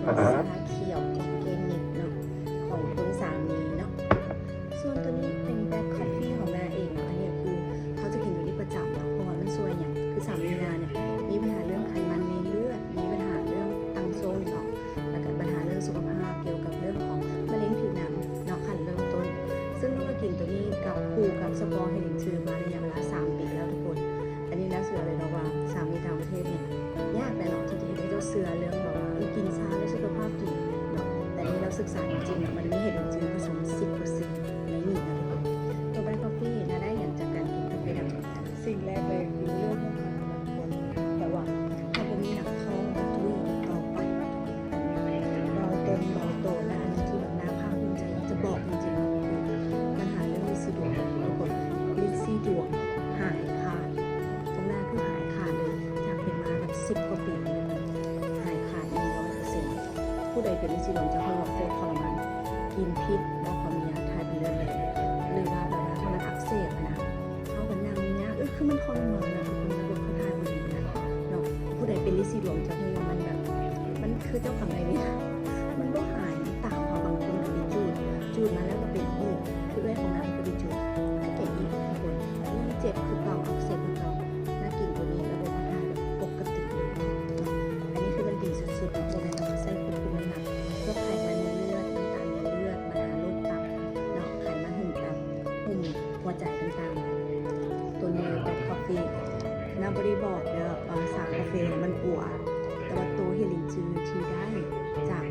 ຊາຂຽວ ອອກແກນິກເນາະ ຂອງຄຸນສາມີເນາະ. ສ່ວນຕົວນີ້ເປັນ Black Coffee ຂອງນາເອງເນາະ. ອັນນີ້ຄືເຮົາຈະກິນຕົວນີ້ປະຈຳເນາະ ເພາະວ່າມັນຊ່ວຍຫຍັງ ຄືສາມີນານີ້ມີບັນຫາເລື່ອງໄຂມັນໃນເລືອດ ມີບັນຫາເລື່ອງຕັງຊົງເນາະ ແລ້ວກໍບັນຫາເລື່ອງສຸຂະພາບກ່ຽວກັບເລື່ອງຂອງມະເຮັງຜິວໜັງເນາະ ຂັ້ນເລີ່ມຕົ້ນ. ເຊິ່ງເຮົາກໍກິນຕົວນີ້ກັບຄູ່ກັບສະປອງເຮລິນຈື່ມາໄລຍະເວລາສາມປີແລ້ວທຸກຄົນ. ອັນນີ້ນາເຊື່ອເລີຍເນາະວ່າສາມີຕ່າງປະເທດນີ້ຍາກແຫຼະເນາະ ທີ່ຈະເຮັດໃຫ້ເຈົ້າເຊື່ອເລື່ອງແບບວ່າ ເອີ ກິນຊາແລ້ວສຸຂະພາບດີເນາະ. ແຕ່ນີ້ລາວສຶກສາຈິງໆ ແລ້ວມັນມີເຮລິນຈື່ປະສົມສິບເປີເຊັນໃນນີ້ນະທຸກຄົນ. ຕົວ Black Coffee ນາໄດ້ຫຍັງຈາກການກິນກາເຟດຳ? ສິ່ງແລກເລີຍຄືເລື່ອງຂອງການນອນ ແບບວ່າຖ້າບໍ່ມີໜັງທ້ອງກໍຕຸ້ຍອີກຕໍ່ໄປ ເບົາຕົນເບົາໂຕ. ແລະອັນໜຶ່ງທີ່ແບບໜ້າພາກພູມໃຈ ຢາກຈະບອກຈິງໆ ຄືບັນຫາເລື່ອງລິດສີດວງທຸກຄົນ ລິດສີດວງຫາຍຂາດ. ຂອງນາຄືຫາຍຂາດເລີຍ ຈາກເປັນມາແບບສິບກວ່າປີ ຫາຍຂາດໜຶ່ງຮ້ອຍເປີເຊັນ. ຜູ້ໃດເປັນລິດສີດວງຈະຮູ້ວ່າໂຄດທໍລະມານ ກິນຜິດບໍ່ ເພາະມີຢາຖ່າຍເປັນເລືອດແດງ ຫຼືວ່າແບບວ່າຖ້າມັນອັກເສບນະ ເຮົາກໍນັ່ງຍາກ ເອີ ຄືມັນທໍລະມານນະ ທຸກຄົນ ລະບົບຂັບຖ່າຍບໍ່ດີນະເນາະ. ຜູ້ໃດເປັນລິດສີດວງຈະຮູ້ວ່າມັນແບບ ມັນຄືເຈົ້າກຳນາຍເວນ ມັນບໍ່ຫາຍ ມັນຕາມເຮົາ. ບາງຄົນກໍໄປຈູດ ຈູດມາແລ້ວກໍເປັນອີກ ຄືເອື້ອຍຂອງນາກໍໄປຈູດ ກໍເປັນອີກທຸກຄົນ. ຍັງເຈັບຄືເກົ່າ ອັກເສບຄືເກົ່າ. ນາກິນຕົວນີ້ລະບົບຂັບຖ່າຍແບບປົກກະຕິເລີຍເນາະ. ອັນນີ້ຄືມັນດີສຸດໆເນາະ ບໍ່ແມ່ນວ່າໃຊ້ຄວບຄຸມນ້ຳໜັກ ພວກໄຂມັນໃນເລືອດ ນ້ຳຕານໃນເລືອດ ບັນຫາໂລກຕັບເນາະ ໄຂມັນຫຸ້ມຕັບ ຫຸ້ມຫົວໃຈຕ່າງໆ. ຕົວນີ້ແບບ Black Coffee ນາບໍ່ໄດ້ບອກເດີວ່າຊາກາເຟມັນອົວ ແຕ່ວ່າໂຕເຮລິນຈື່ທີ່ໄດ້ຈາກ